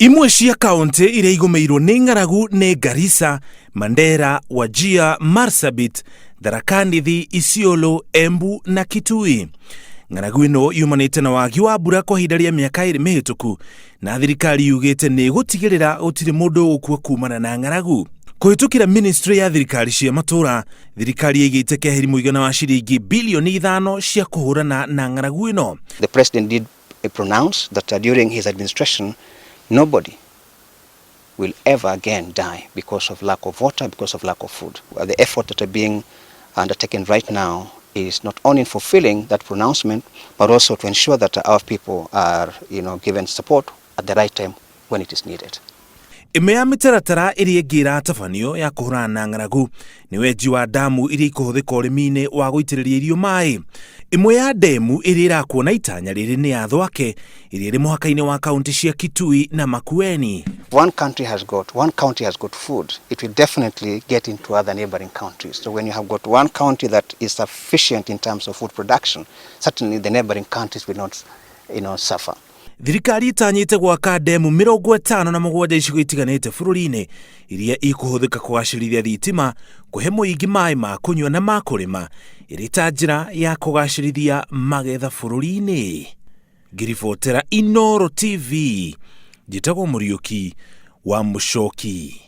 Imwe cia kaunti iria igũmĩirwo nĩ ng'aragu nĩ Garissa, Mandera, Wajir, Marsabit, Tharaka Nithi, Isiolo, Embu na Kitui. Ng'aragu ĩno yumanĩte na wagi wa mbura kwa ihinda rĩa mĩaka ĩrĩ mĩhĩtũku na thirikari yugĩte nĩ ĩgũtigĩrĩra gũtirĩ mũndũ ũgũkua kumana na ng'aragu. Kũhĩtũkĩra ministry ya thirikari cia matũũra, thirikari ĩigĩte keheri mũigana wa ciringi bilioni ithano cia kũhũrana na ng'aragu ĩno. The president did pronounce that during his administration nobody will ever again die because of lack of water, because of lack of food. Well, the effort that are being undertaken right now is not only in fulfilling that pronouncement, but also to ensure that our people are given support at the right time when it is needed. Ĩmwe ya mĩtaratara ĩrĩa ĩngĩ ĩratabanio ya kũhũrana na ng'aragu nĩ wenji wa ndamu iria ikũhũthĩka ũrĩmi-inĩ wa gũitĩrĩria irio maĩ. Ĩmwe ya ndemu ĩrĩa ĩrakwo na itanya rĩrĩ nĩ ya Thwake ĩrĩa ĩrĩ mũhaka-inĩ wa kaunti cia Kitui na Makueni. One county has got food, it will definitely get into other neighboring countries. So when you have got one county that is sufficient in terms of food production, certainly the neighboring countries will not suffer. Thirikari ĩtanyĩte gwaka ndemu 57 icigo itiganĩte bũrũri-inĩ iria ikũhũthĩka kũgacĩrithia thitima, kũhe mũingĩ maĩ ma kũnyua na ma kũrĩma ĩrĩ ta njĩra ya kũgacĩrithia magetha bũrũri-inĩ. Ngĩribotera Inooro TV, njĩtagwo Mũriũki wa Mũcoki.